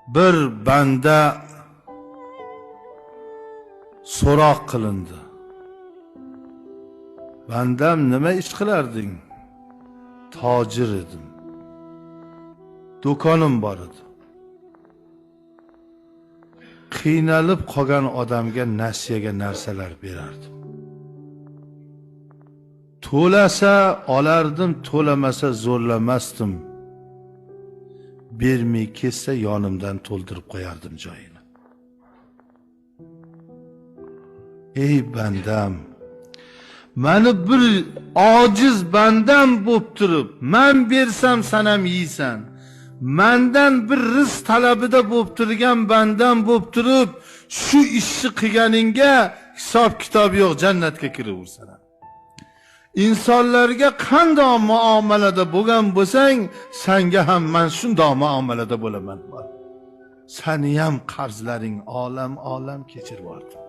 Bir banda so'roq qilindi. Bandam, nima ish qilarding? Tojir edim. Do'konim bor edi. Qiynalib qolgan odamga nasiyaga narsalar berardim. To'lasa olardim, to'lamasa zo'rlamasdim. Bermay ketsa yonimdan to'ldirib qo'yardim joyini. Ey bandam, mani bir ojiz bandam bo'lib turib, man bersam san ham yeysan. Mandan bir rizq talabida bo'lib turgan bandam bo'lib turib, shu ishni qilganingga hisob kitob yo'q, jannatga kiraversan. Insonlarga qanday muomalada bo'lgan bo'lsang, sanga ham man shundoq muomalada bo'laman. Sani ham qarzlaring olam olam kechirib yubordim.